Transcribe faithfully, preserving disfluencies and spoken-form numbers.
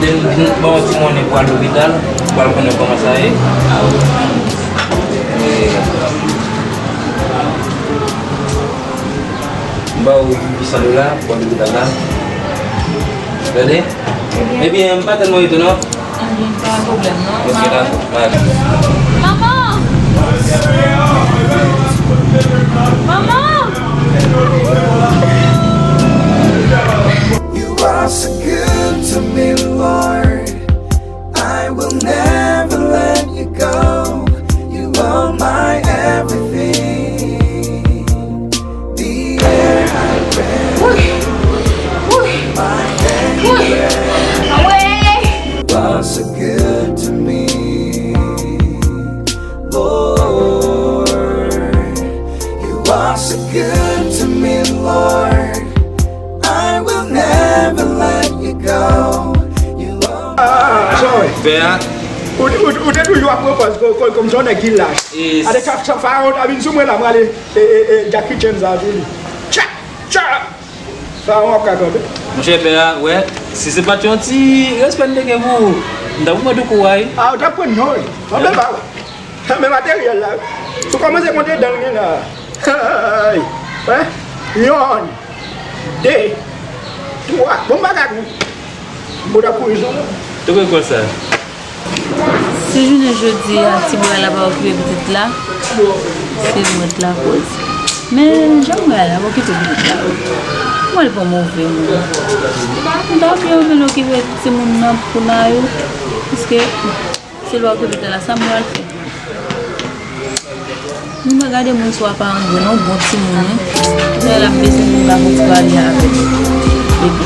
Vin, vin ban yon ti monnen pou al lopital, pou al konnen kòman sa ye. E, m ba w uit san dola pou al lopital la. Tande? Ebyen, m pa tèlman rete non. Ebyen, pa pwoblèm non. Ok, dakò. Bye. Manman! Manman! You are so good to me, Lord. I will never let you go. You are my everything. The air I breathe, my daily bread. You are so good to me, Lord. You are so good to me, Lord. I will never let you go. You are... Ah, sorry. Pè a. Ou, ou, ou te toujou ap pran pòz ko, ko, kòmsi yon nèg ki lach. Yes. Ade, sa, sa, Farawon ta vin sou mwen la, mwen ale, e, e, e, Jackie Chan sa, tou li. Tcha! Tcha! Farawon ap ka kanpe. Monchè, pè a, wè, si se pa t yon ti respè m te gen pou ou, m t ap pran tou kou a, wi. Ah, ou t ap pran non, wi. Anben ba, wè. Men materyèl la, wi. Si w kòmanse konte dan l gen la. Ay! Wè? Yonn, de, twa. Bon, m pa ka tou. M pot ap kouri sou mwen. Tou rekòl sa. Si jounen jodi a, ti bwa la pa okipe pitit la, se mwen k lakòz. Men, jan m wè a la, ap okipe pitit la. Mwen, l pa move moun. M ta byen renmen l okipe timoun nan pou Nayou, piske si l pa okipe pitit la, sa m pral fè? Nou pa gade moun sou aparans vre non, bon timoun, wi. Lè l ap bezwen, nou ka fè ti pale avè l. Epi,